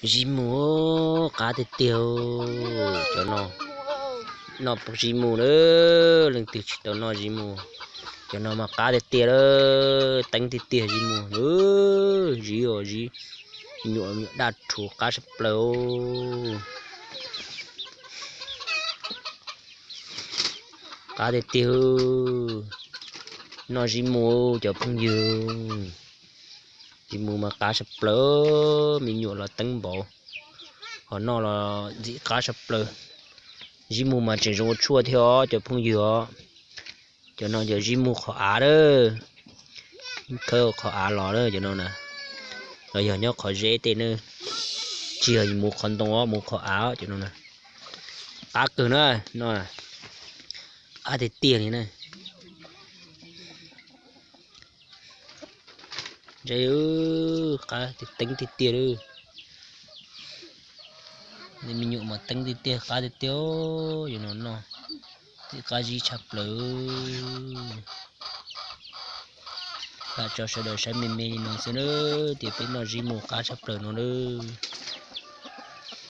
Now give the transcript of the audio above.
Zib mus qab tiag tiag. Cov no, noj zib mus lawm, leej twg tsis tau noj zib mus. Cov no mas qab tiag tiag lawm, teeb tiag tiag zib mus. Zib os zib, nyuam nyuam daj rhuv qab tshaj plaws. Qab tiag tiag. Noj zib mus cov phooj ywg. Zib mus mas qab tshaj plaws, me nyuam los teeb npaum, ho noj los ntxim qab tshaj plaws. Zib mus mas tseem zoo ua tshuaj thiab os cov phooj ywg os. Cov no yog zib mus qhov av lawm, khawb qhov av los lawm cov no na, los yog nyob qhov zeb tej na, tsis yog mus qhov ntoo os, mus qhov av cov no na. Qab kawg na, no qab tiag tiag li na. Ntse, qab teeb tiag tiag li. Me nyuam mas teeb tiag tiag qab tiag tiag, yuav no noj ntxim qab zib tshaj plaws. Lam tso sawv daws saib me me li no xwb na, tias peb noj zib mus qab tshaj plaws no lawm.